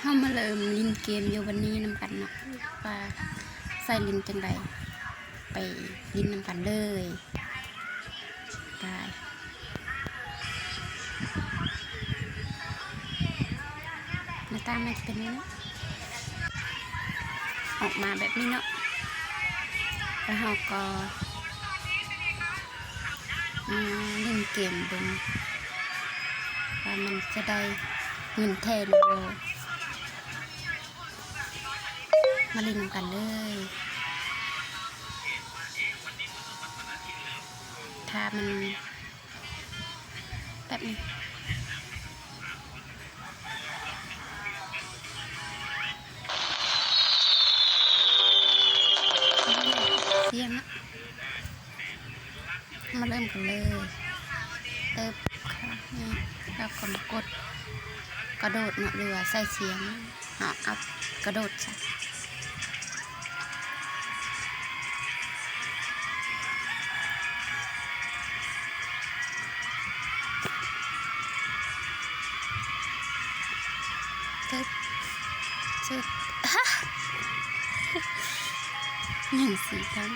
ເຮົາມາເລີ່ມຫຼິ້ນເກມຢູ່ວັນນີ້ນຳກັນເນາະ ວ່າໃສ່ຫຼິ້ນຈັ່ງໃດ. ໄປຫຼິ້ນນຳກັນເລີຍ. ໄປ. ໜ້າຕາມັນຈະເປັນແບບນີ້ ອອກມາແບບນີ້ເນາະ. ແລ້ວເຮົາກໍມາຫຼິ້ນເກມເບິ່ງວ່າມັນຈະໄດ້ເງິນແທ້ຫຼືບໍ່. ມາຫຼິ້ນນຳກັນເລີຍ. ຖ້າມັນ ແປັບໜຶ່ງ ສຽງນະ. ມາເລີ່ມກັນເລີຍ. ເຕີບ ແລ້ວກໍມາກົດກະໂດດເນາະ ຫຼືວ່າໃສ່ສຽງເນາະ. ເອົາກະໂດດຊະ. ຊຶບ ຊຶບ ຮະ ຍັງສີ່ຄັ້ງ.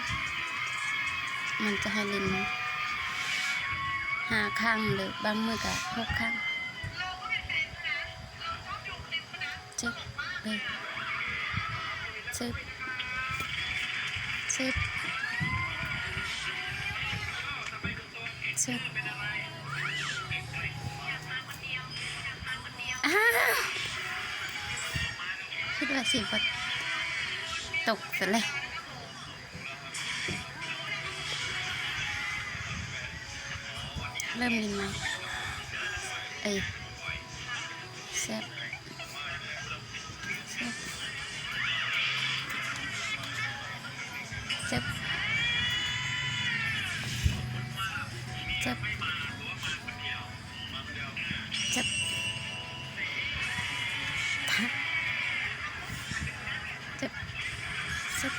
ມັນຈະໃຫ້ຫຼິ້ນຫ້າຄັ້ງ ຫຼືບາງມື້ກະຫົກຄັ້ງ. ຊຶບ ເອີ ຊຶບ ຊຶບ ຊຶບ ອ້າວ ຄິດວ່າຊິບໍ່ຕົກຊະແລ້ວ. ເລີ່ມຫຼິ້ນໃໝ່. ເອີ ຊຶບ ຊຶບ ຊຶບ ຊຶບ ຊຶບ ຊຶບ ຊຶບ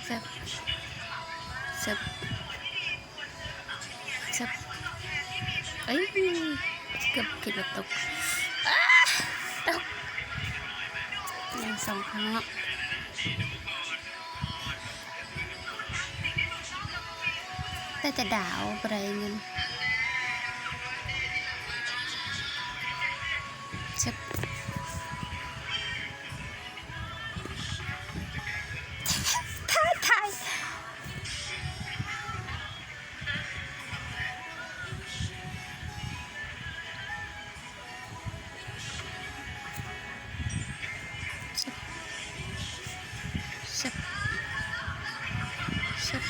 ຊຶບ ຊຶບ ຊຶບ ເອີຍ ເກືອບຄິດວ່າຕົກ. ອ້າ ຕົກ ຍັງສອງຄັ້ງເນາະ. ໄດ້ແຕ່ດາວ ບໍ່ໄດ້ເງິນ. ຊຶບ ຖ່າຍ ຖ່າຍ. ຊຶບ ຊຶບ ຊຶບ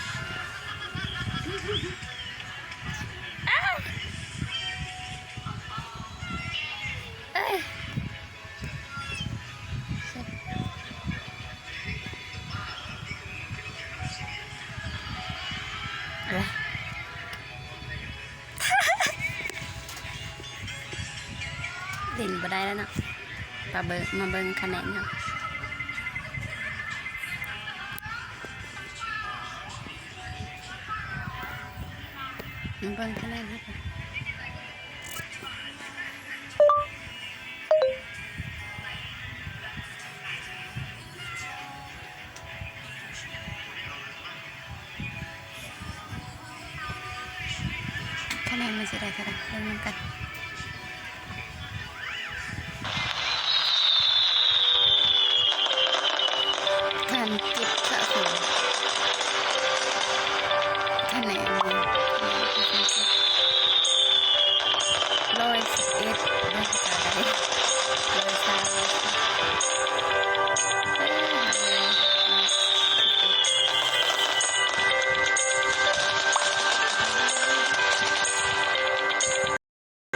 ອ້າ ເອີຍ. ຫຼິ້ນບໍ່ໄດ້ແລ້ວເນາະ. ມາເບິ່ງ ມາເບິ່ງຄະແນນເນາະ. ມາເບິ່ງຄະແນນເຮົາກ່ອນ. ຄະແນນມັນຊິໄດ້ເທົ່າໃດ ເບິ່ງນຳກັນ.